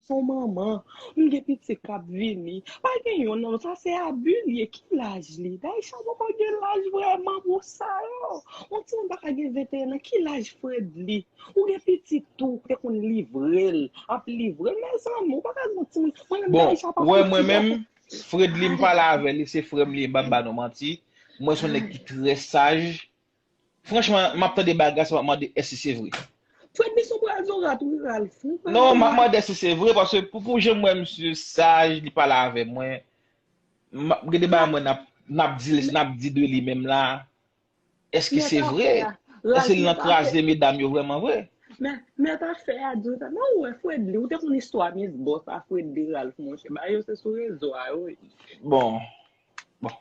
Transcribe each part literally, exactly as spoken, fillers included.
Se yon manman, m gen pitit k ap vini. Pa gen yonn nan sa se abi l ye. Ki laj li? Daisha poko gen laj vrèman pou sa yo. Yon timoun pa ka gen venteyen an. Ki laj Fredly? Ou gen pitit tou, ou te konn livre l, ap livre l. Mezanmi, ou pa ka gen yon timoun. Mwen menm Bon, Daisha pa wè fouti mwen menm, bò. Fredly m pale avè li, se frè m li ye, m p ap ba nou manti. Mwen se yon nèg ki trè saj. Franchman, m ap tande bagay sa, m ap mande èske se vre. Fredly se yon braz yon rat, wi, Ralph. Wi, Non, m ap mande èske se vre, paske pou, pou jan m wè misye saj, li pale avè mwen, m ap, gen de bagay mwen n ap, n ap di, n ap di de li menm la, èske se vre? Èske l nan kraze medam yo vrèman vre? Men, men afè a di w sa. Men ou wè Fredly, ou te konn istwa Miss Boss a Fredly Ralph, monchè. Bagay yo se sou rezo a yo ye. Bon. Bon.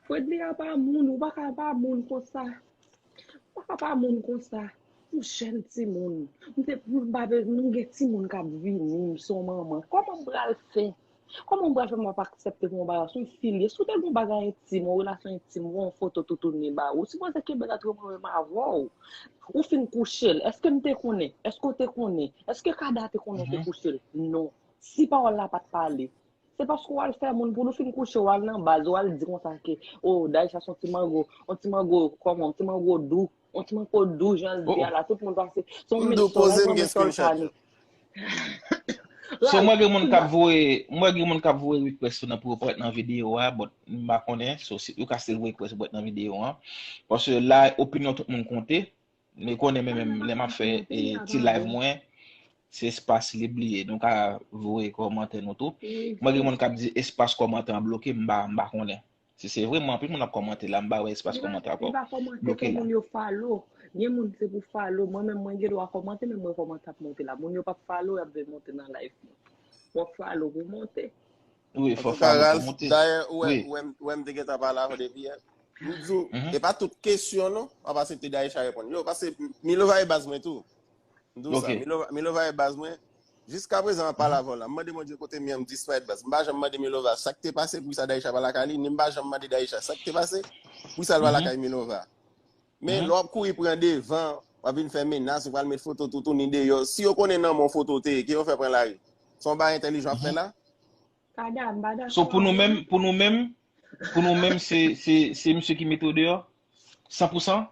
Fredly a pa moun, ou pa ka pa moun konsa. Ou pa ka pa moun konsa. Ou jèn timoun. M te, m pa, m gen timoun k ap vini, m se yon manman. Kòman m pral fè? Kòman m pral fè m ap aksepte pou yon bagay? Se yon fi l ye. Si w te gen yon bagay entim, yon relasyon entim, yon foto toutouni ba ou, ou sipoze kenbe l ant mwen menm avè w. Ou fin kouche l. Èske m te konnen? Èske w te konnen? Èske Kada te konnen w te kouche l? Non. Si pawòl la pa t pale, se paske w al fè moun pou l, ou fin kouche, w al nan baz, w al di konsa ke, o, Daisha se yon ti mango, yon ti mango, kòman, yon ti mango dou, yon ti mango dou, jan l di a la, tout moun panse, se yon mesyon, yon mesyon l kane. So, mwen gen moun k ap voye, mwen gen moun k ap voye request nan pou yo parèt nan videyo a, but m pa konnen, so, si yo ka still voye request pou parèt nan videyo an. Paske la, opinyon tout moun konte. Men konnen men menm lè m ap fè e, ti live mwen, se espas lib li ye. Nou ka voye kòmantè nou tou. Mwen gen moun k ap di espas kòmantè an bloke, m pa, m pa konnen. Si se vre, mwen anpil moun ap kòmante la, m pa wè espas kòmantè akò bloke la. Moun yo follow. Gen moun se pou follow. Mwen menm mwen gen dwa kòmante, men mwen kòmantè ap monte la. Moun yo p ap follow, y ap vin monte nan live mwen. W ap follow pou monte. Wi, fò follow pou monte. Dayè, ou wè, ou wè m te gentan pale avè w depi yè. M di w, e pa tout kesyon non, w ap aksepte Daisha reponn. Yo, paske Milova e baz mwen tou. M di w sa, Milova, Milova e baz mwen. Jiskaprezan, m ap pale avè w la. M mande Bondye kote m ye, m disparèt baz. M pa janm mande Milova sa k te pase, poukisa Daisha pa lakay li, ni m pa janm mande Daisha sa k te pase, poukisa l pa lakay Milova. Men lè w ap kouri pran devan, w ap vin fè menas, ou pral met foto toutouni deyò. Si yo konnen nan men w foto w te ye, ke yo fè pran lari. Se yon bagay entèlijan w ap fè la? Kada, m pa dakò avè w. So, pou nou menm, pou nou menm, pou nou menm, se, se, se misye ki mete w deyò? San pou san?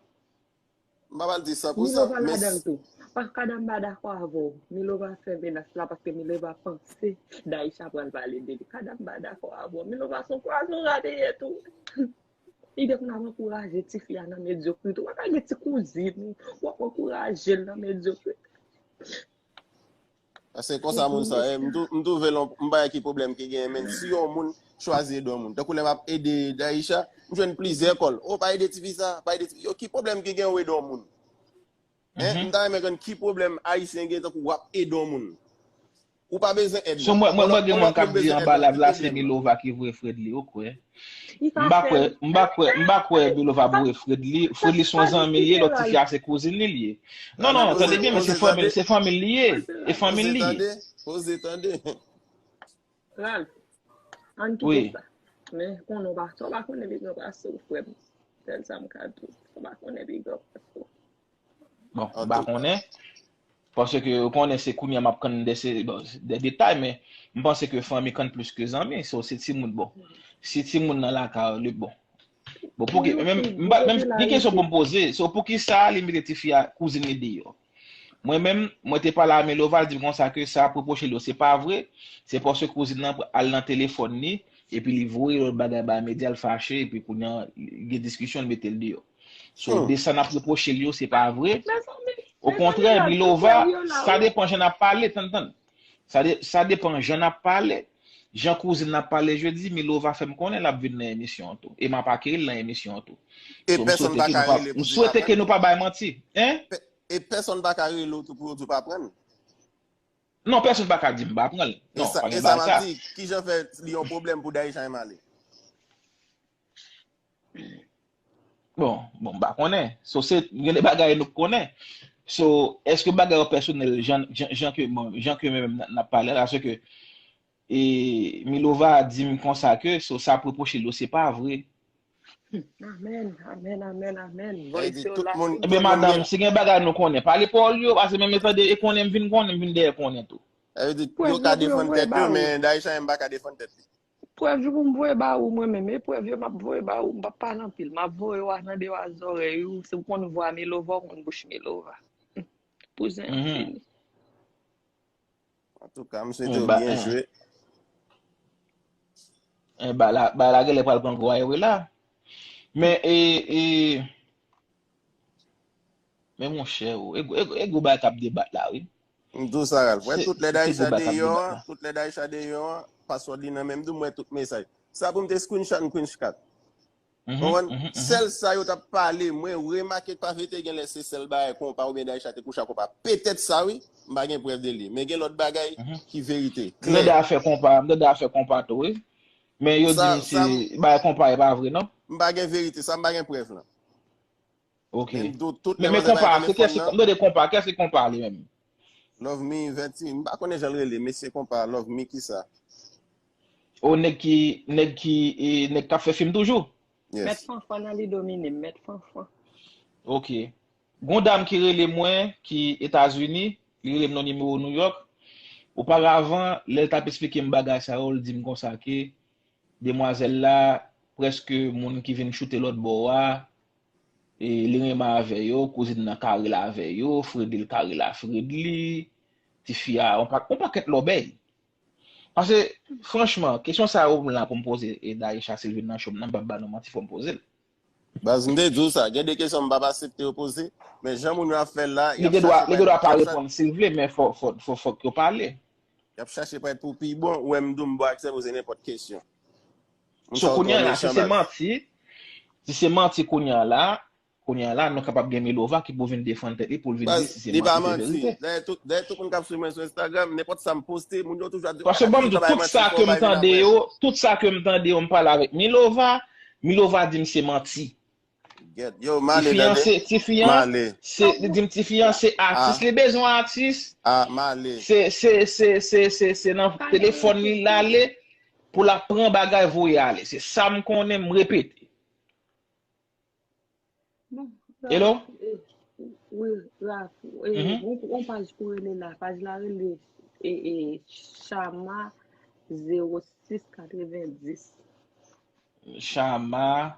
M pa pral di san pou san, men Milova ladan l tou. Pas Kada, m pa dakò avè w. Milova fè menas la paske Milova panse Daisha pral pale de li. Kada, m pa dakò avè w. Milova se yon pwazon rate ye tou. Li te konn ap ankouraje tifi a nan medyokrite. Ou pa ka gen ti kouzin ou, w ap ankouraje l nan medyokrite. Paske konsa moun sa ye, m tou, m twouve l yon, m pa wè ki pwoblèm ki genyen, men si yon moun chwazi ede yon moun. Tankou lè m ap ede Daisha, m jwenn plizyè kòl. O, pa ede tifi sa, pa ede tifi. Yo, ki pwoblèm ki gen ou ede yon moun? Hein? M ta renmen konn ki pwoblèm Ayisyen gen tankou w ap ede yon moun. Ou pa bezwen èd non. So, mwen, mwen, mwen gen moun k ap di anba live la, se Milova ki voye Fredly, ou kwè? M pa kwè, m pa kwè, m pa kwè Milova voye Fredly. Fredly se yon zanmi l ye, lòt tifi a se kouzin li l ye. Non, non, tande byen, men se fanmi, se fanmi l li ye. E fanmi l li ye. Poze tande, poze tande. Ralph, ann kite sa. Men konnen w pa, sa w pa konnen pi gran pase w, frè m. Sèl sa m ka di w. Sa w pa konnen pi gran pase w. Bon, m pa konnen. Paske ou konnen se kounye a m ap konn de se, bon, de detay, men m panse ke fanmi konn plis ke zanmi. So, se timoun, bon. Si timoun nan lakay ou, li, bon. Bon, pouki, men, men, m pa, men, gen kesyon pou m poze. So, poukisa li mete tifi a, kouzin li deyò? Mwen menm, mwen te pale a Milova, l di m konsa ke sa ap repwoche l yo, se pa vre. Se paske kouzin nan al nan telefòn li, epi li voye lòt bagay bay medya, l fache, epi kounye a, gen diskisyon, l mete l deyò. So, de sa n ap repwoche l yo, se pa vre. Okontrè, Milova, sa depann jan n ap pale, tann, tann. Sa de, sa depann jan n ap pale. Jan kouzin n ap pale jodi, Milova fè m konnen l ap vin nan emisyon an tou. E m ap akeyi l nan emisyon an tou. So, m swete ke nou pa, m swete ke nou pa bay manti. Hein? E pèsonn pa ka rele w tou pou yo di w pa pran l. Non, pèsonn pa ka di m pa pran l. Non, pa gen bagay sa. Kijan fè li yon pwoblèm pou Daisha Emale? Bon, bon, m pa konnen. So, se, gen de bagay nou konnen. So, èske bagay yo pèsonèl, jan, jan, jan ke, bon, jan ke menm n, n ap pale la, se ke, e, Milova di m konsa ke, so, sa ap repwoche l yo, se pa vre. Amèn, amèn, amèn, amèn. Ebyen, madanm, si gen bagay nou konnen, pale pawòl yo, paske menm e tande, e konnen m vin konnen, m vin dèyè konnen tou. Sa vle di, yo ka defann tèt yo, men Daisha menm pa ka defann tèt li. Prèv yo pou m voye ba ou mwen menm. E prèv yo m ap voye ba ou. M p ap pale anpil. M ap voye w nan dewa zòrèy ou. Se ou konn vwa Milova, ou konn bouch Milova. Pou zen an fini. Antouka, m swete w byen jwe. Ba la, ba la genlè pral pran gwo aywe la. Men, e, e, men monchè, e gwo bagay k ap debat la, wi. M di w sa, Ralph. Wè, tout lè Daisha deyò an, tout lè Daisha deyò an, password li nan men m, di w m wè tout mesaj. Sa pou m te screenshot, m screenshot. Konprann? Sèl sa yo t ap pale, mwen remake pa vle te genlè se sèl bagay konpa oubyen Daisha te kouche ak konpa. Petèt sa wi, m pa gen prèv de li. Men gen lòt bagay ki verite, klè. M tande afè konpa, m tande afè konpa tou wi. Men yo di m se bagay konpa e pa vre non. M pa gen verite, sa m pa gen prèv lan. Ok. Men konpa, se kiyès, m tande konpa, kiyès ki konpa li menm? Love Me Venti, m pa konnen jan l rele, mesye konpa, Love Me kisa? O nèg ki, nèg ki, nèg k ap fè fim toujou? Mèt Fanfan nan li domine m, Mèt Fanfan. Ok. Gon dam ki rele mwen, ki Etazini, li rele m nan nimewo New York. Oparavan, lè l t ap esplike m bagay sa yo, l di m konsa ke demwazèl la, prèske moun ki vin choute lòt bò a, e, li renmen avè yo, kouzin nan ka rele avè yo, Fredly ka rele a Fredly, tifi a, yon pakèt lòbèy. Paske, franchman, kesyon sa yo m la pou m poze e Daisha si l vin nan show m nan, m p ap ba nou manti, fò m poze l. Baz, m te di w sa, gen de kesyon m p ap aksepte yo poze, men jan moun yo ap fè l la, y ap chache pa reponn. Li gen dwa pa reponn si l vle, men fò, fò, fò, fòk yo pale. Y ap chache pa pou pi bon, ou wè m di w m ba w aksè poze nenpòt kesyon. So, kounye a la, si se manti, si se manti kounye a la, Kounye a la, nou kapab gen Milova ki pou vin defann tèt li pou l vin di si se manti, se verite. Dayè tout, dayè tout moun k ap swiv mwen sou Instagram, nenpòt sa m poste, moun yo toujou ap di. Paske ban m di w, tout sa ke m tande yo, tout sa ke m tande yo, m pale avèk Milova, Milova di m se manti. Yo, m ale tande. Tifi an, se, li di m tifi an se atis, li bezwen atis. Se, se, se, se, se, se nan telefòn li l ale pou l ap pran bagay voye ale. Se sa m konnen, m repete. Hello? Wi, Ralph, yon paj pou rele la. Paj la rele Chama zewo sis katrevenndis. Chama.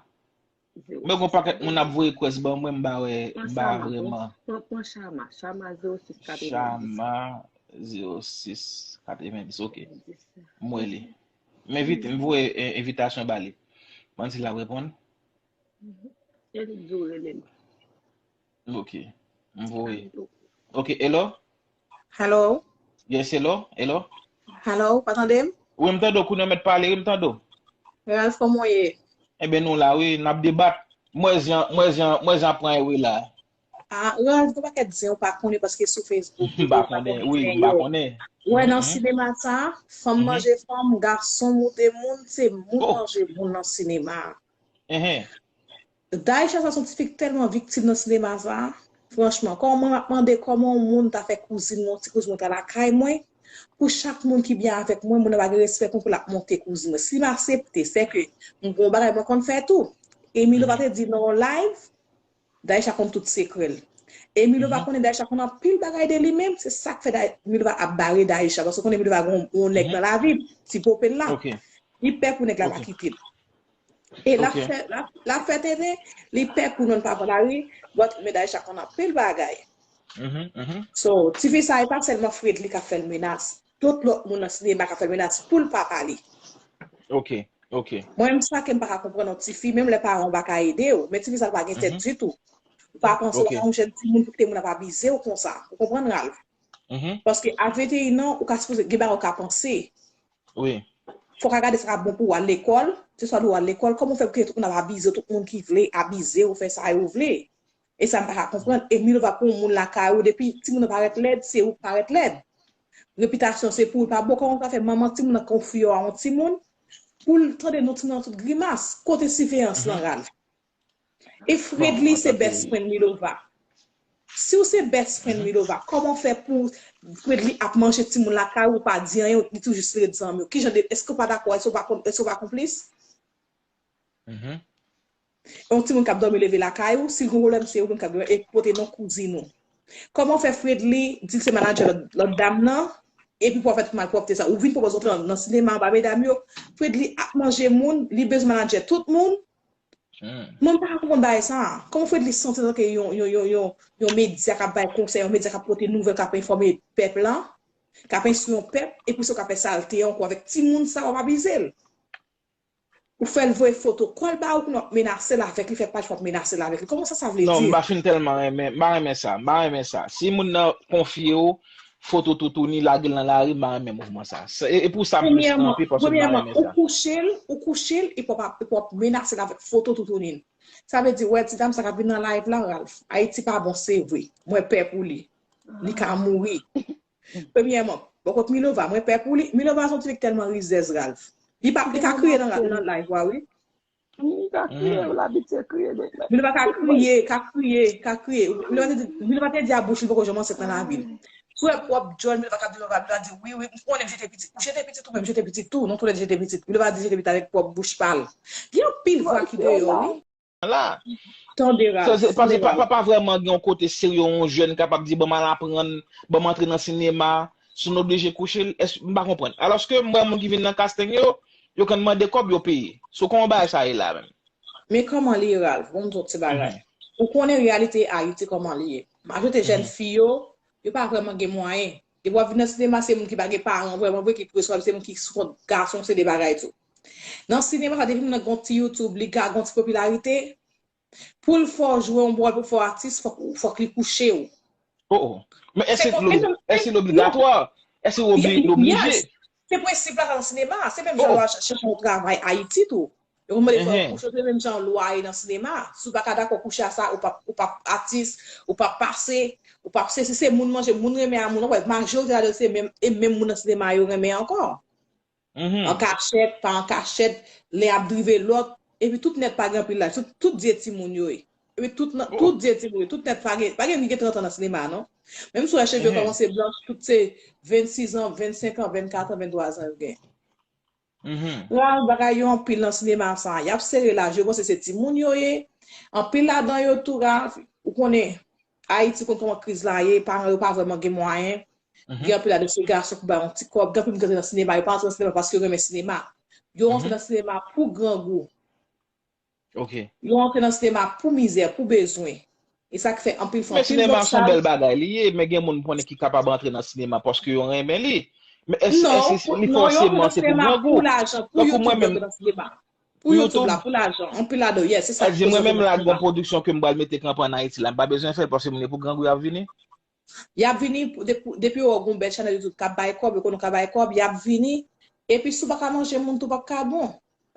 Men gon pakèt moun ap voye request ban mwen, m pa wè, m pa vrèman. Pran Chama, Chama zewo sis katrevenndis. Chama zewo sis katrevenndis, ok. M wè li. M envite, m voye envitasyon ba li. Ban m si l ap reponn. E li di w rele m. Ok. M voye. Ok, hello? Hello? Yes, hello? Hello? Hello, pa tande m? Wi, m tande w, kounye a w mèt pale, wi, m tande w. Ralph, kòman w ye? Ebyen, nou la, wi, n ap debat. M wè jan, m wè jan, m wè jan pran e wi la. Ah, Ralph, gon pakèt zen ou pa konnen paske sou Facebook. M pa konnen, wi, m pa konnen. Ou wè nan sinema sa, fanm manje fanm, gason moute moun, se moun manje moun nan sinema. Daisha sa se yon ti fi k tèlman viktim nan sinema sa. Franchman, kòman m ap mande kòman yon moun ta fè kouzin mwen, yon ti kouzin mwen ta lakay mwen, pou chak moun ki byen avèk mwen, moun nan pa gen respè pou mwen pou l ap monte kouzin mwen. Si m aksepte, sèke m gon bagay mwen konn fè tou. Emilova te di nan yon live, Daisha konn tout sekrè l. Emilova konnen Daisha konn anpil bagay de li menm, se sa k fè Milova ap bare Daisha, paske konnen Milova gen yon nèg nan lavi l, ti pope l la. Li pè pou nèg la pa kite l. E l ap fè, l ap, l ap fè tenten, li pè pou non l pa pran lari, but men Daisha konn anpil bagay. So, tifi sa, e pa sèlman Fredly k ap fè l menas. Tout lòt moun nan sinema k ap fè l menas pou l pa pale. Ok, ok. Mwen menm sa ke m pa ka konprann yon tifi, menm lè paran w pa ka ede w, men tifi sa l pa gen tèt ditou. Ou pa panse w pa yon jèn timoun pou kite moun ap abize w konsa. Ou konprann, Ralph? Paske a venteyen an, ou ka sipoze gen bagay ou ka panse. Wi. Fò w ka gade sa k ap bon pou w al lekòl. Se swa lè w al lekòl, kòman w fè pou kite tout moun ap abize w, tout moun ki vle abize w, fè sa yo vle? E sa m pa ka konprann. E Milova pou yon moun lakay ou, depi timoun nan parèt lèd, se ou k parèt lèd. Repitasyon se pou ou, pa bon, kòman w ka fè manman timoun nan konfye w a yon timoun pou l tande non timoun nan tout grimas? Kote siveyans lan, Ralph? E Fredly se best friend Milova. Si w se best friend Milova, kòman w fè pou Fredly ap manje timoun lakay ou, ou pa di anyen, li toujou ret zanmi w? Kijan de, èske w pa dakò, èske w pa, èske w pa konplis? Yon timoun k ap dòmi leve lakay ou, si l gon pwoblèm, se ou menm k ap gen, e pote non kouzin ou. Kòman w fè Fredly di l se manadjè lòt, lòt dam nan? epi pou w ap fè tout malpwòpte sa. Ou vin pwopoze antre nan, nan sinema anba medam yo. Fredly ap manje moun, li bezwen manadjè tout moun. Mwen pa konprann bagay sa. Kòman Fredly santi tanke yon, yon, yon, yon, yon medya k ap bay konsèy, yon medya k ap pote nouvèl, k ap enfòme pèp la, k ap enstwi yon pèp, epi se w k ap fè salte ankò avèk timoun sa, w ap abize l. Ou fè l voye foto kò l ba ou pou w ap menase l avèk li, fè paj pou w ap menase l avèk li. Kòman sa, sa vle di? Non, m pa fin tèlman renmen, m pa renmen sa, m pa renmen sa. Si moun nan konfye w foto toutouni, lage l nan lari, m pa renmen mouvman sa. E, e pou sa m plis kanpe, paske m pa renmen sa. Premyèman, ou kouche l, ou kouche l, epi w ap, epi w ap menase l avèk foto toutouni l. Sa vle di, wè, ti dam sa k ap vin nan live la, Ralph. Ayiti pa bon, se vre. Mwen pè pou li. Li ka mouri. Premyèman, bò kot Milova, mwen pè pou li. Milova se yon ti fi k tèlman rizèz, Ralph. Li pa, li ka kriye nan, nan live la, wi. Li ka kriye, l abitye kriye depi lè. Milova ka kriye, ka kriye, ka kriye. Milova te di, Milova te di a bouch li poko janm ansent nan lavi l. Si w wè pwòp John Milova k ap di Milova, Milova di, wi, wi, m konnen m jete pitit. Ou jete pitit ou menm, jete pitit tou. Nou toulède jete pitit. Milova di jete pitit avèk pwòp bouch pa l. Gen anpil vwa ki deyò, wi. La. Tande, Ralph, tande, Ralph. Paske pa, pa, pa vrèman gen yon kote serye yon jèn kapab di, "Ban m al aprann, ban m antre nan sinema, si w oblije kouche l," èske, m pa konprann. Alòske m wè moun ki vin nan casting yo, yo konn mande kòb, yo peye. So, kòman bagay sa ye la menm? Men kòman li ye, Ralph? Bon, m di w ti bagay. Ou konnen reyalite Ayiti kòman li ye. Majorite jèn fi yo, yo pa vrèman gen mwayen. Depi w ap vin nan sinema, se moun ki pa gen paran vrèman vre ki pou resevwa, se moun ki sou kont gason, se de bagay tou. Nan sinema sa, depi moun nan gen yon ti YouTube, li ka gen yon ti popilarite, pou l fè w jwe yon wòl, pou l fè w atis, fòk, fòk li kouche w. Oh, oh. Men èske l obligatwa? Èske l oblije? Se prensip la nan sinema. Se menm jan w al chèche yon travay Ayiti tou. Yo mande fò w kouche, se menm jan lwa ye nan sinema. Si w pa ka dakò kouche a sa, ou p ap, ou p ap atis, ou p ap pase, ou p ap sesi, se moun manje, moun renmen a moun. Ou wè, majorite ladan yo se menm, e menm moun nan sinema yo renmen ankò. An kachèt, pa an kachèt, lè y ap drive lòt, epi tout nèt pa gen anpil laj, tout, tout dye timoun yo ye. Epi tout, tout dye timoun yo, tout nèt pa gen, pa gen moun ki gen trant an nan sinema, non. Menm si w wè cheve yo kòmanse blanch, tout se vennsis an, vennsenk an, vennkat an, venntwa zan yo gen. Ralph, bagay yo anpil nan sinema sa, y ap sere laj, yo panse se timoun yo ye. Anpil ladan yo tou, Ralph, ou konnen, Ayiti konn kòman kriz la ye, paran yo pa vrèman gen mwayen. Gen anpil ladan se gason ki ba yo yon ti kòb, gen anpil moun ki antre nan sinema, yo pa antre nan sinema paske yo renmen sinema. Yo antre nan sinema pou grangou. Yo antre nan sinema pou mizè, pou bezwen. E sa k fè anpil fwa, men sinema se yon bèl bagay li ye, men gen moun m konnen ki kapab antre nan sinema paske yo renmen li. Men èske, èske li fòseman se pou grangou? Tankou mwen menm, pou YouTube la, pou lajan. Anpil ladan, yes, se sa k poze pwoblèm la. Sa di mwen menm la, gon pwodiksyon ke m pral mete kanpe ann Ayiti la, m pa bezwen fè l paske moun yo pou grangou y ap vini. Y ap vini, depi, depi yo wè w gon bèl chanèl YouTube k ap bay kòb, yo konnen w ka bay kòb, y ap vini. Epi si w pa ka manje moun tou, p ap ka bon.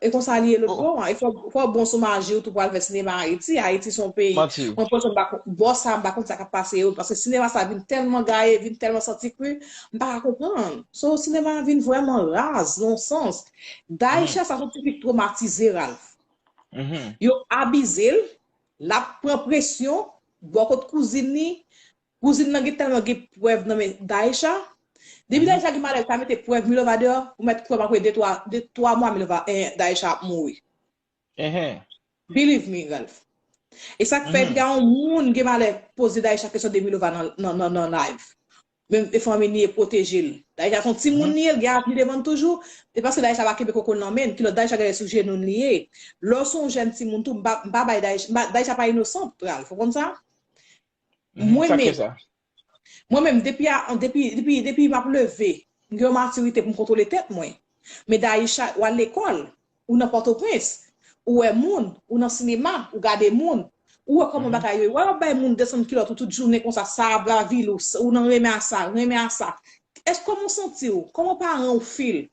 E konsa li ye lòt bò an. E fò, fò w bon sou maji w tou pou al fè sinema Ayiti. Ayiti se yon peyi. Mwen panse m pa kon-, bò sa, m pa konn sa k ap pase yo. Paske sinema sa vin tèlman gaye, vin tèlman santi kri, m pa ka konprann. So, sinema vin vrèman raz, nan yon sans. Daïsha, sa se yon ti fi k twomatize, Ralph. Yo abize l, l ap pran presyon, bò kot kouzin li, kouzin nan gen tèlman gen prèv nan men Daïsha. Depi Daïsha gen malè, l ka mete prèv Milova deyò, ou mèt kwè m apre de, twa, de, twa mwa Milova, eh, Daïsha ap mouri. Believe me, Ralph. E sa k fè, depi yon moun gen malè poze Daïsha kesyon de Milova nan, nan, nan, nan live. Menm e fanmi li ye pwoteje l. Daïsha se yon timoun li ye, l gen avni devan l toujou. E paske Daïsha pa kenbe koko l nan men l, kilòt Daïsha genlè sou jenou l li ye. Lè w se yon jèn timoun tou, m pa, m pa bay Daïsha, m pa, Daïsha pa inosan, Ralph, ou konn sa? Mwen menm, mwen menm, depi a, depi, depi, depi m ap leve, m gen yon matirite pou m kontwole tèt mwen. Men Daïsha, w al lekòl, ou nan Pòtoprens, ou wè moun, ou nan sinema, ou gade moun, ou wè kòman bagay yo ye, w ap bay moun desann kilòt ou tout jounen konsa, sa ap ravil ou, ou nan renmen a sa, renmen a sa. Èske kòman w santi w? Kòman paran w feel?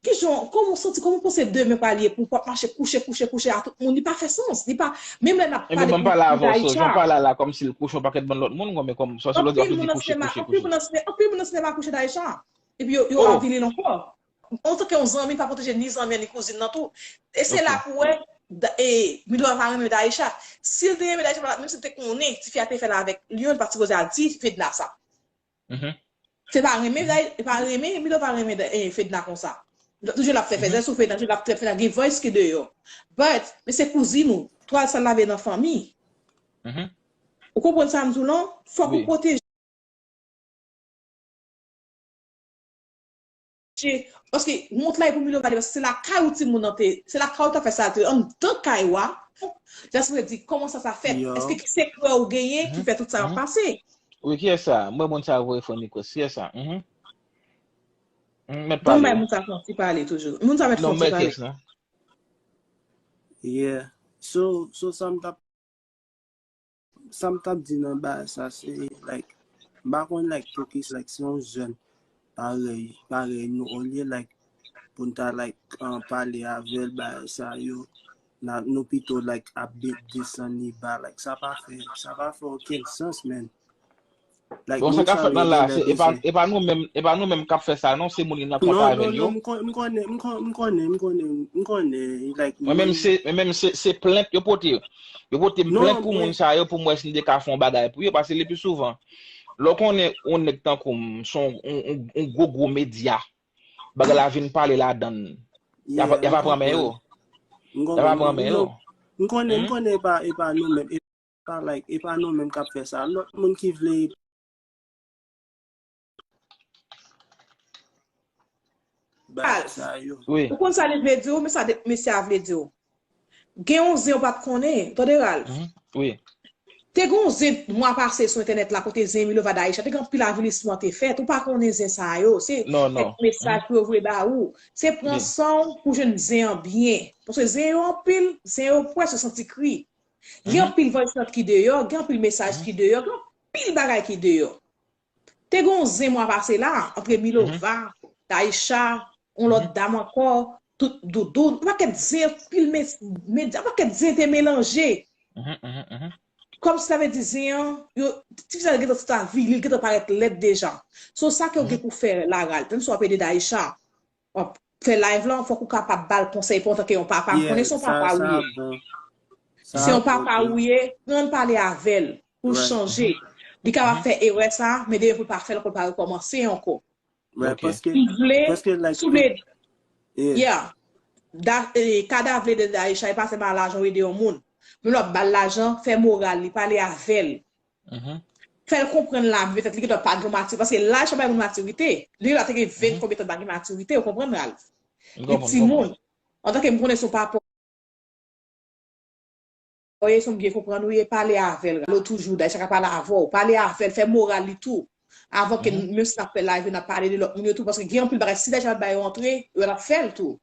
Kijan, kòman w santi, kòman w panse demen pral ye pou w p ap mache kouche, kouche, kouche a tout moun? Li pa fè sans, li pa, menm lè n ap pale pou Daïsha. Ebyen, ban m pale avè w, so, jan w pale a la, kòmsi l kouche, yon pakèt bann lòt moun, men kòm, sa se lòt di ap di kouche, kouche, kouche. Anpil moun nan sinema kouche Daïsha. Epi yo, yo avili l ankò. Antanke yon zanmi, pa pwoteje ni zanmi an, ni kouzin nan tou. E se la pou w wè, e, Milova pa renmen Daïsha. Si l te renmen Daïsha, menm si l te konnen, tifi a te fè l avèk Lyon, li pa t sipoze al di Fedna sa. Se pa renmen, Daï-, pa renmen, Milova renmen, e, Fedna konsa. Toujou l ap fè fèzè sou Fedna, toujou l ap trèp Fedna, gen voice ki deyò. But, men se kouzin ou, twal sal lave nan fanmi. Ou konprann sa m di w lan? Fòk ou pwoteje. Paske wont la e pou Milova li, paske se lakay ou timoun nan te, se lakay ou ta fè sa, te anndan kay ou a. Just vle di, kòman sa, sa fèt? Èske ki sekrè ou genyen ki fè tout sa ap pase? Wi, kiyès sa? Mwen, moun sa voye fè request. Kiyès sa? Bon, bay moun sa fè yon ti pale toujou. Moun sa mèt fè yon ti pale. Yeah. So, so sa m t ap sa m t ap di nan bagay sa se, like, m pa konn, like, poukisa, like, se yon jèn parèy, parèy nou, olye, like, pou n ta, like, uh, pale avè l, bagay sa yo, na, nou pito, like, ap desann li ba, like, sa pa fè, sa pa fè okenn sans, man. Like, bon, sa k ap fèt la la, se, e pa, e pa nou menm, e pa nou menm k ap fè sa, non, se moun ki nan pòt avè l yo. Non, non, non, m konnen, m konnen, m konnen, m konnen, m konnen, like, mwen menm se, mwen menm se, se plent yo pote. Yo pote m plent pou moun sa yo pou m wè si m te ka fè yon bagay pou yo, paske le pli souvan, lè w konnen yon nèg tankou m, se yon, yon, yon, yon gwo, gwo medya, bagay la vin pale ladan l, y ap, y ap ap pran men yo. Y ap ap pran men yo. M konnen, m konnen, e pa, e pa nou menm. Sa, like, e pa nou menm k ap fè sa. Lòt moun ki vle bagay sa yo. Ou konn sa li vle di w, men sa mesye a vle di w. Gen yon zen ou pa t konnen, tande Ralph. Te gen yon zen mwa pase sou entènèt la kote zen Milova Daïsha, te gen anpil avilisman te fèt, ou pa konnen zen sa yo, se kèk mesaj pou yo voye ba ou. Se pran san w pou jwenn zen an byen. Paske zen yo anpil, zen yo pwès, yo santi kri. Gen anpil voice note ki deyò, gen anpil mesaj ki deyò, gen anpil bagay ki deyò. Te gen yon zen mwa pase la, antre Milova, Daïsha, yon lòt dam ankò, tout Doudoun, yon pakèt zen, anpil medya, yon pakèt zen te melanje. Kòmsi sa vle di zen an, yo, ti fi sa gentan ta vini, li gentan parèt lèd deja. So sa ke w gen pou fè la, Ralph, tann si w ap ede Daïsha, w ap fè live lan, fòk ou kapab ba l konsèy pou antanke yon papa. M konnen se yon papa ou ye. Se yon papa ou ye, pran l pale avè l pou l chanje. Li kapab fè erè sa, men demen pou l pa fè l ankò, l pa rekòmanse ankò. Li vle, si w vle, yeah. Ka Davle de Daïsha, e pa sèlman lajan ou ede yon moun. Men lè w ap ba l lajan, fè moral li, pale avè l. Fè l konprann lavi, petèt li gentan pa gen matirite, paske laj pa bay moun matirite. Li la te gen ven konbyen tan pa gen matirite, ou konprann, Ralph? Li timoun. Antanke m konnen se yon papa w ye, se yon byen konprann ou ye, pale avè l, rale w toujou, Daïsha ka pale avè w, pale avè l, fè moral li tou. Avan ke menm si n ap fè live yo, n ap pale de lòt moun yo tou, paske gen anpil bagay, si Daïsha pa t ba yo antre, yo t ap fè l tou.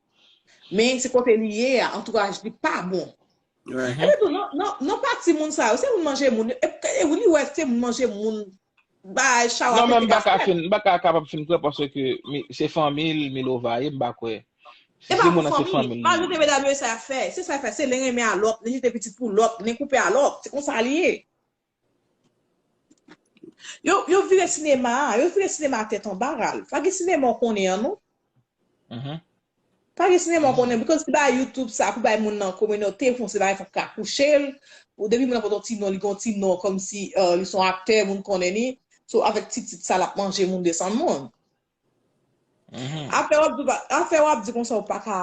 Men se kote li ye a, antouraj li pa bon. Epi tou, non, non, non pa timoun sa yo, se moun manje moun. E, e, li wè se moun manje moun. Bay chawa. Non, men m pa ka fin, m pa ka kapab fin kwè paske se fanmi l, Milova ye, m pa kwè. Si timoun nan se fanmi l. Majorite medam yo, sa y ap fè. Se sa y ap fè. Se len renmen a lòt, len jete pitit pou lòt, len koupe a lòt. Se konsa li ye. Yo, yo vire sinema a, yo vire sinema a tèt anba, Ralph. Pa gen sinema w konnen an, non. Pa gen sinema w konnen, because se bagay YouTube sa, pou bay moun nan kominote, pou se bagay fòk ka kouche l. Ou depi moun nan pot yon ti non, li gen yon ti non, kòmsi li se yon aktè, moun konnen li. So, avèk ti tit sa, l ap manje moun, desann moun. Afè w ap di, afè w ap di konsa, ou pa ka,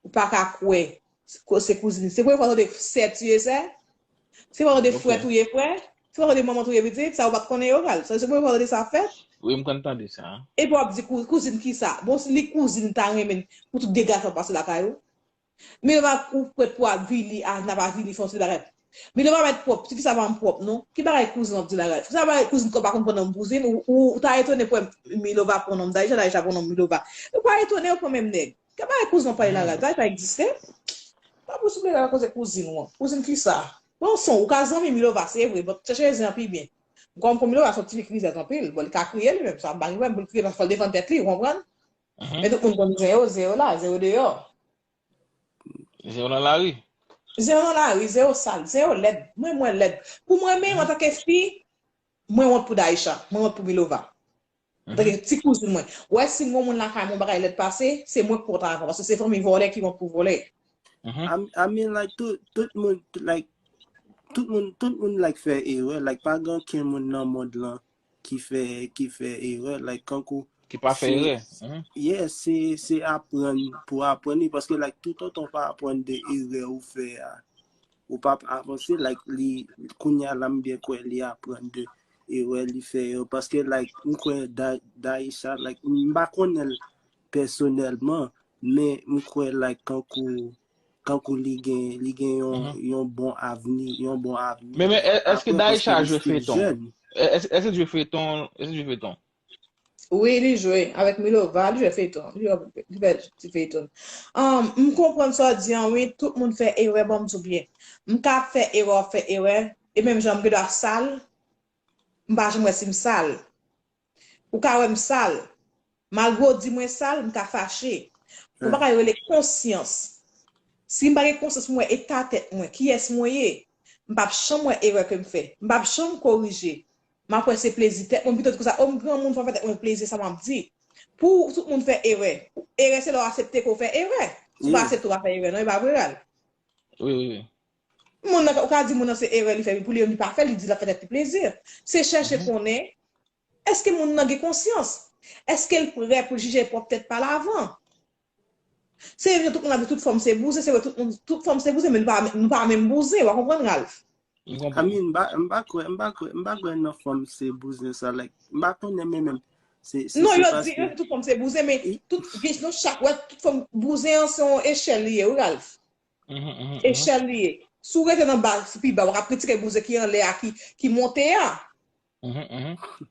ou pa ka kwè. Se kouzin. Se premye fwa w tande sè tiye sè? Se pa tande frè touye frè? Se pa tande manman touye pitit? Sa ou pa t konnen yo, Ralph? Sa se premye fwa w tande sa ap fèt? Wi, m konn tande sa. Epi w ap di kouzin kisa? Bon, si li kouzin ta renmen pou tout dega sa pase lakay ou? Milova ou prèt pou avili, a, n ap avili, fè yon seri bagay. Milova mèt pwòp, ti fi sa pa janm pwòp, non. Ki bagay kouzin w ap di la, Ralph? Sa bagay kouzin kò pa konn pran nonm kouzin, ou, ou, ou ta etone pou wè Milova pran nonm Daïsha, Daïsha pran nonm Milova. Ou pa etone, yo pran menm nèg. Ki bagay kouzin w ap pale la, Ralph? Daïsha egziste? Pa pou sou Milova koze kouzin w an. Kouzin kisa? Bon, son, ou ka zanmi Milova, se vre, but chèche zen an pi byen. Kòm pou Milova, se yon ti fi ki rizèz anpil, bon, li ka kriye li menm, sa m pa gen pwoblèm pou l kriye, paske fò l defann tèt li, ou konprann? Men tout moun konn zen yo, zen yo la, zen yo deyò. Zen yo nan lari. Zen yo nan lari, zen yo sal, zen yo lèd. Mwen, mwen lèd. Pou mwen menm, antanke fi, mwen wont pou Daïsha, mwen wont pou Milova. Antanke ti kouzin mwen. Ou wè si m gen yon moun lakay mwen, yon bagay lèd pase, se mwen k wont avan, paske se fanmi vòlè ki wont pou vòlè. I, I mean, like, tout, tout moun, like, tout moun, tout moun, like, fè erè. Like, pa gen okenn moun nan mond lan ki fè, ki fè erè, like, kankou. Ki pa fè erè. Yeah, se, se aprann pou aprann li, paske, like, toutotan w pa aprann de erè ou fè a, ou p ap avanse, like, li, kounye a la, m byen kwè li aprann de erè li fè yo, paske, like, m kwè Da-, Daïsha, like, m pa konnen l, pèsonèlman, men m kwè like kankou kankou li gen li gen yon yon bon avni, yon bon avni. Men men èske Daïcha jwe feyton? Èske jwe feyton? Èske jwe feyton? Wi, li jwe avèk Milova, li jwe feyton. Li fè ti feyton. Um, m konprann sa w di an, wi, tout moun fè erè, ban m di w byen. M ka ap fè erè, w ap fè erè, e menm jan m gen dwa sal, m pa janm wè si m sal. Ou ka wè m sal. Malgre w di mwen sal, m ka fache. Yon bagay rele konsyans. Si m pa gen konsyans, m wè eta tèt mwen, kiyès mwen ye, m p ap janm wè erè ke m fè. M p ap janm korije. M ap wè se plezi tèt mwen, m pito di konsa, o m granmoun, fò m fè tèt mwen plezi, sa m ap di. Pou tout moun fè erè. Erè se lè w aksepte ke w fè erè. Si w pa aksepte, w pa fè erè, non, e pa vre, Ralph? Wi, wi, wi. Moun nan, ou ka di moun nan se erè li fè, wi, pou li menm li pa fè, li di l ap fè tèt li plezi. Se chèche konnen, èske moun nan gen konsyans? Èske l prè pou l jije pwòp tèt pa l avan? Se vre, tout moun ap di tout fanm se bouzen, se vre, tout moun, tout fanm se bouzen, men nou pa, nou pa menm bouzen, w a konprann, Ralph? I mean, m pa, m pa kwè, m pa kwè, m pa kwè nan fanm se bouzen sa, like, m pa konnen, men menm. Se, se, Non, se yo paske di, yo di tout fanm se bouzen, men tout, gen, nou chak wè, tout fanm bouzen an se yon echèl li ye, wi, Ralph. Mhm, mhm, mhm. Echèl li ye. Si w rete nan ba, pi ba, w ap kritike bouzen ki anlè a, ki, ki monte a. Mhm, mhm.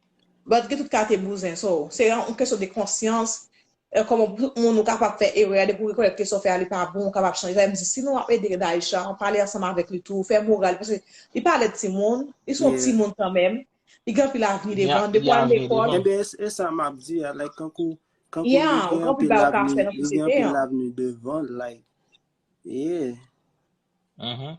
But gen tout kalite bouzen. So, se yon kesyon de konsyans. E kòman tout moun ou kapab fè erè, depi w rekonèt ke sa w fè a li pa bon, ou kapab chanje. Sa vle di, si nou ap ede Daïcha, pale ansanm avèk li tou, fè moral, paske li pa lèd timoun, li se yon Yeah. timoun kanmenm, li gen anpil avni Li a- devan, li depi w al avni lekòl, devan. Enben, e, e sa m ap di a, like, kankou, kankou Yeah, li gen ou gen anpil anpil bagay ou ka avni, fè nan li gen sosyete anpil an. Avni devan l, like, yeah. Mhm.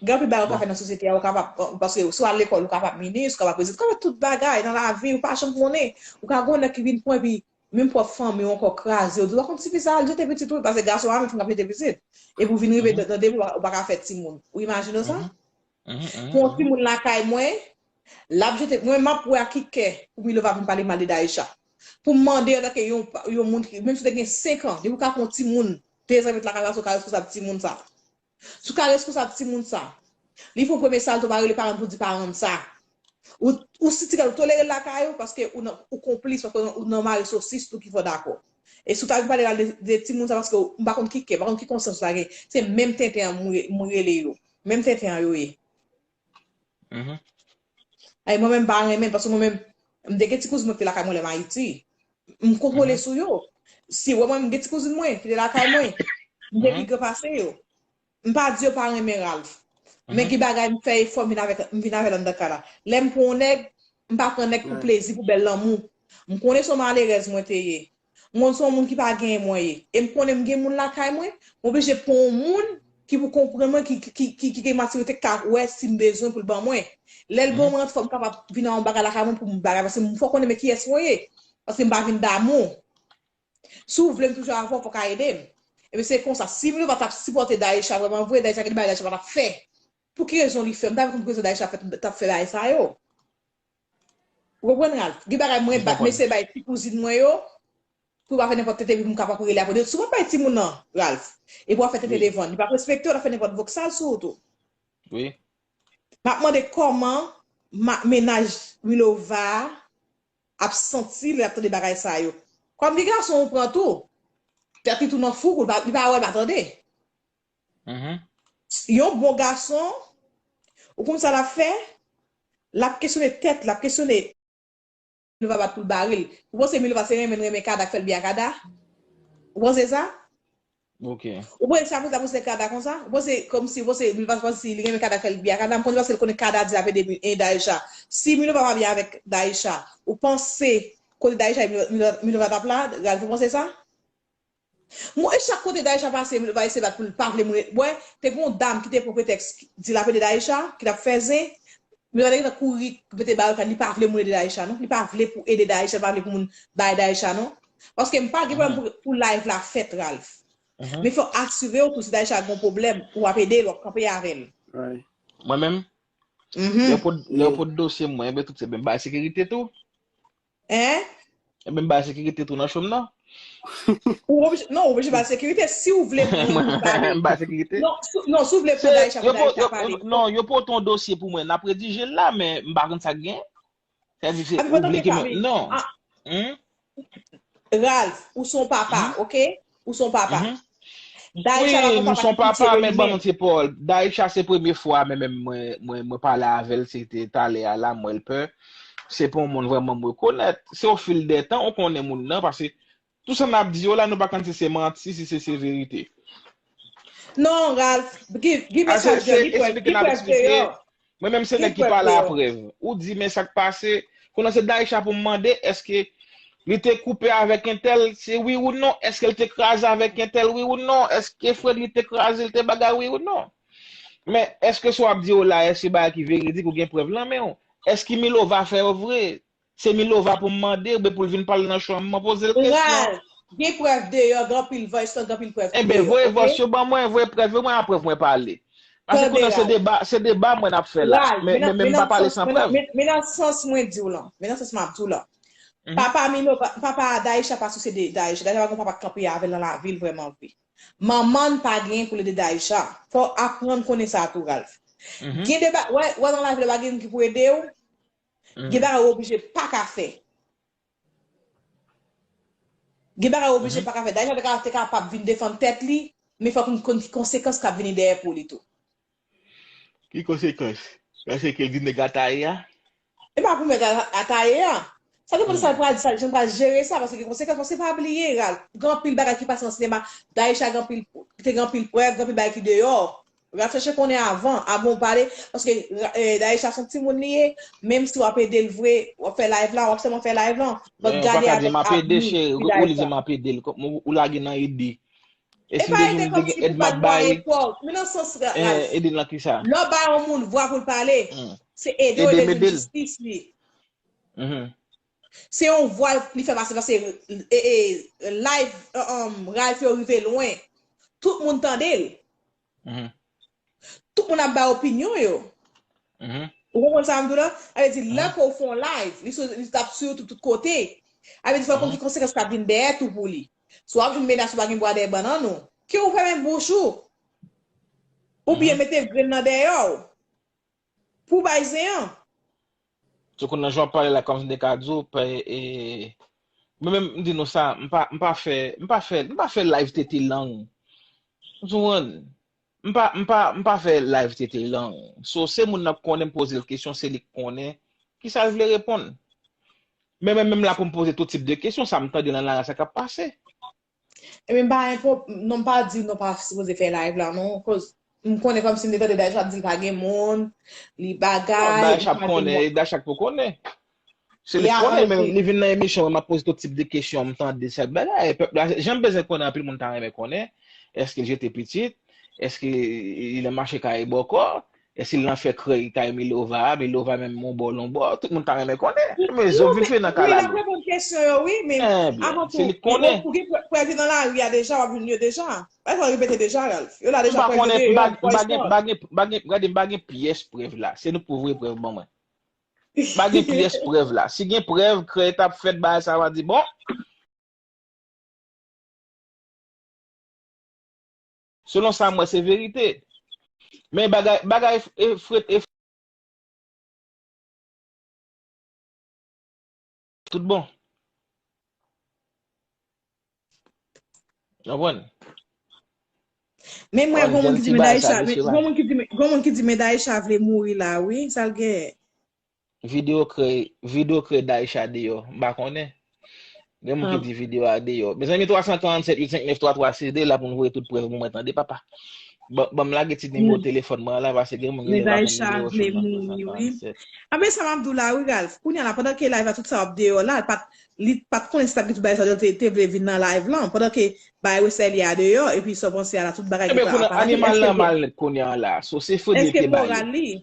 Gen anpil bagay ou ka fè nan sosyete a, ou kapab, paske si w al lekòl, ou kapab minis, ou kapab prezidan, ou kapab tout bagay nan lavi, ou pa janm konnen. Ou ka gen yon nèg ki vin pran, epi menm pwòp fanmi w ankò kraze, ou di, w pa konn sifi sa, al jete pitit ou, paske gason pa menm fanm k ap jete pitit. Epi w vin rive nan depi, ou pa ka fè timoun. Ou imajine w sa? Mhm, mhm, Pou yon mhm. timoun lakay mwen, l ap jete, mwen, m ap wè ak ki kè pou Milova vin pale mal de Daïcha. Pou m mande antanke yon, yon moun ki, menm si w te gen senk an, depi w ka pran yon timoun, de zan met lakay la, se w ka responsab timoun sa. Si w ka responsab timoun sa, li fè yon premye salte, ou pa rele paran pou di paran m sa. Ou, ou si ti kè ou tolere l lakay ou, paske ou nan, ou konplis, paske ou nan mari sosis tou ki fè w dakò. E si w ta vin pale mal de, de timoun sa, paske ou, m pa konn ki kè, m pa konn ki konsyans w ta gen. Se menm tenten an m re- m rele yo. Menm tenten an yo ye. Mhm. Ay, mwen menm m pa renmen l, paske mwen menm, m te gen ti kouzin mwen ki te lakay mwen lè m Ayiti. M kontwole sou yo. Si w wè mwen, m gen ti kouzin mwen ki te lakay mwen, m te pi gran pase yo. M pa di yo pa renmen Ralph. Men gen bagay m fè efò m vin avèk, m vin avè l anndan kay la. Lè m pran yon nèg, m pa pran nèg pou plezi, pou bèl lanmou. M konnen se yon malerèz mwen te ye. M konn se yon moun ki pa genyen mwen ye. E m konnen m gen moun lakay mwen, m oblije pran yon moun ki pou konprann mwen, ki, ki, ki, ki, ki gen matirite, ki ka wè si m bezwen pou l ban mwen. Lè l ban mwen, fò m kapab vin a yon bagay lakay mwen pou m bagay, paske m fò konnen men kiyès mwen ye. Paske m pa vin damou. Si w vle m toujou avè w, fò w ka ede m. Ebyen se konsa, si Milova t ap sipòte Daïcha vrèman vre, Daïcha gen bagay Daïcha pa t ap fè. Pou ki rezon li fè? M ta vle konn pou ki rezon Daïcha fè, t ap fè bagay sa yo. Ou konprann, Ralph? Gen bagay mwen ba, m eseye bay ti kouzin mwen yo, pou yo pa fè nenpòt tenten, epi m kapab rele apre. Souvan bay timoun nan, Ralph. Epi w ap fè tenten devan l. Li p ap respekte w, l ap fè nenpòt vòksal sou ou tou. Wi. M ap mande kòman ma- mennaj Milova ap santi lè l ap tande bagay sa yo. Kòm gen gason ou pran tou, tèt li tou nan fouk, li pa, li pa wè, l pa tande. Mhm. Yon bon gason, ou konn sa l ap fè? L ap kesyone tèt, l ap kesyone Milova bat pou l bare l. Ou panse Milova se renmen l renmen Kada k fè l byen a Kada? Ou panse sa? Ok. Ou panse sa, sa pou se Kada konsa? Ou panse kòmsi, ou panse Milova panse si li renmen Kada k fè l byen a Kada? M konnen paske l konnen Kada di l ap ede Daïcha. Si Milova pa byen avèk Daïcha, ou panse kote Daïcha, Milova, Milova t ap la? Ralph, ou panse sa? Mwen, e chak kote Daïcha pase, Milova eseye bat pou l pa vle moun. Wè, te gen yon dam ki te pran pretèks, di l ap ede Daïcha, ki t ap fè zen. Milova te gentan kouri, mete ba yo, li pa vle moun ede Daïcha, non. Li pa vle pou ede Daïcha, li pa vle pou moun bay Daïcha, non. Paske m pa gen pwoblèm pou, pou live la fèt, Ralph. Men fò w asire w tou, si Daïcha gen yon pwoblèm, w ap ede l, w ap kanpe avè l. Right. Mwen menm, lè yo pot, lè yo pot dosye mwen, enben tout se menm bay sekirite tou. Hein? Enben m bay sekirite tou nan cho m nan. Ou oblije, non, ou oblije bay sekirite. Si w vle pou moun bay, M bay sekirite. Non, si, non, si w vle pou Daïcha, pou Daïcha pale. Non, yo pote yon dosye pou mwen. N ap redije l la, men m pa konn sa k gen. Sa di se Ah, men ou vle ke mwen. Non. Ah. Hmm? Ralph, ou se yon papa, oke? Ou se yon papa. Daisha pa gon papa ki pitiye li menm. Wi, m se yon papa, men ban m yon ti pawòl. Daisha se premye fwa, men menm mwen, mwen, mwen pale avè l, se te talè a la, m wè l pè. Se pa yon moun vrèman m rekonèt. Se ofil dè tan, ou konnen moun nan, paske tout sa n ap di yo la, nou pa konn si se manti, si se, se verite. Non, Ralph, gi, gi mesaj yo, gi prèv, gi prèv deyò. Mwen menm se nèg ki pale a prèv. Ou di, men sa k pase. Kounye a se Daisha pou m mande, èske li te koupe avèk entèl, se wi ou non? Èske l te kraze avèk entèl, wi ou non? Èske frè li te kraze, l te bagay, wi ou non? Men, èske sa w ap di yo la, èske bagay ki veredik ou gen prèv lan men w? Èske Milova fè yo vre? Se Milova pou m mande, oubyen pou l vin pale nan show a, m poze l kesyon. Ralph, gen prèv deyò, gen anpil voice note, gen anpil prèv deyò, oke? Enben, voye voice yo ban mwen, voye prèv yo mwen, apre mwen pale. Paske kounye a se deba, se deba mwen ap fè la. Men, men, men m pa pale san prèv. Men nan sans mwen di w lan, men nan sans m ap di w lan. Papa Milova, papa Daisha pa souse de Daisha. Daisha pa gen papa k kanpe avè l nan lavi l vrèman vre. Manman l pa gen pou l ede Daisha. Fò w aprann konnen sa tou, Ralph. Gen de ba, wè, wè nan lavi la pa gen moun ki pou ede w. Gen bagay ou oblije pa ka fè. Gen bagay ou oblije pa ka fè. Daisha te ka, te kapab vin defann tèt li, men fòk nou konn ki konsekans k ap vini dèyè pou li tou. Ki konsekans? Paske l di nèg la taye a? E pa pou nèg la, la taye a. Sa depann de sa l pral, sa, jan l pral jere sa, paske gen konsekans, paske pa bliye, Ralph, gen anpil bagay ki pase nan sinema, Daisha gen anpil, te gen anpil prèv, gen anpil bagay ki deyò. Ralph chèche konnen avan, avan w pale, paske, eh, Daisha se yon timoun li ye, menm si w ap ede l vre, w ap fè live la, w ap sèlman fè live lan, but gade avèk avni, cheri, ou di m ap ede l, ou, ou lage nan ede. E si m te di w m te gen èd m ap bay, men nan sans, eh, ede l nan kisa? Lè w ba yon moun vwa pou l pale, se ede w, ede l jwenn jistis li. Se yon vwa li fè pase, paske, e, e, live, um, Ralph yo rive lwen. Tout moun tande l. Tout moun ap bay opinyon yo. Ou konprann sa m di w la? Sa vle di, lè ke w fè yon live, li sou, li t ap sou YouTube tout kote. Sa vle di, fò w konn ki konsekans k ap vin dèyè tou pou li. Si w ap jwenn menas, ou pa gen bwa dèyè bannann ou, ke w fèmen bouch ou. Oubyen mete grenn nan dèyè w. Pou bay zen an. Sou konn nan jan w ap pale la, kòmsi m te ka di w, pa, e, mwen menm, m di nou sa, m pa, m pa fè, m pa fè, m pa fè live tete lang. Ou konprann? M pa, m pa, m pa fè live tete lang. So, se moun nan k konnen m poze l kesyon, se li k konnen kisa l vle reponn. Men mwen menm la pou m poze tout tip de kesyon, sa m tande nan lari a, sa k ap pase. Ebyen, m pa enpo-, non, m pa di nou pa sipoze fè live la, non, koz m konnen kòmsi m te tande Daisha ap di l pa gen moun, li bagay, li pa gen moun. Daisha ap konnen, e Daisha k pou konnen. Se li k konnen, men li vin nan emisyon mwen, m ap poze tout tip de kesyon, m tande chak bagay. Pèp la, jan m bezwen konnen, anpil moun ta renmen konnen, èske l jete pitit? Èske li nan mache kay bòkò? Èske l nan fè krèy kay Milova a? Milova menm yon bò, yon bò. Tout moun ta renmen konnen. Men zòt vin fè nan kay la. Wi, l ap reponn kesyon yo, wi, men avan tou, ou gen prè-, prèv yo nan lari a deja, w ap jwenn yo deja. Bagay sa yo repete deja, Ralph. Yo la deja, prèv yo dèyò, voice note. M pa gen, m pa gen, m pa gen, gade, m pa gen pyès prèv la. Se nou k pou voye prèv ban mwen. M pa gen pyès prèv la. Si gen prèv, krèy t ap fèt, bagay sa, m a di, bon, selon sa m wè, se verite. Men bagay, bagay e fret, e tout bon. Ou konprann? Men mwen, gon moun ki di men Daisha, gon moun ki di men, gon moun ki di men Daisha vle mouri la, wi, sa l gen. Videyo kreye, videyo kreye Daisha deyò. M pa konnen. Gen moun ki di videyo a deyò. Mezanmi, twa san karannsèt uit senk nèf twa twa, se de la pou n voye tout prèv pou mwen tande, papa. Ban, ban m lage ti nimewo telefòn mwen an la, paske gen moun ki pa konn nimewo sou nan twa san karannsèt. Anben, sa m ap di w la, wi, Ralph. Kounye a la, pandan ke live la, tout sa w ap deyò la, li pa t, li pa t konnen si t ap gen tout bagay sa yo te, te vle vin nan live lan. Pandan ke bagay Wesèl ye a deyò, epi sa w panse a la, tout bagay ki pa ap pase. Ebyen, kounye a, animal lan mal nèt kounye a la. So, se Freddy ki te ba li.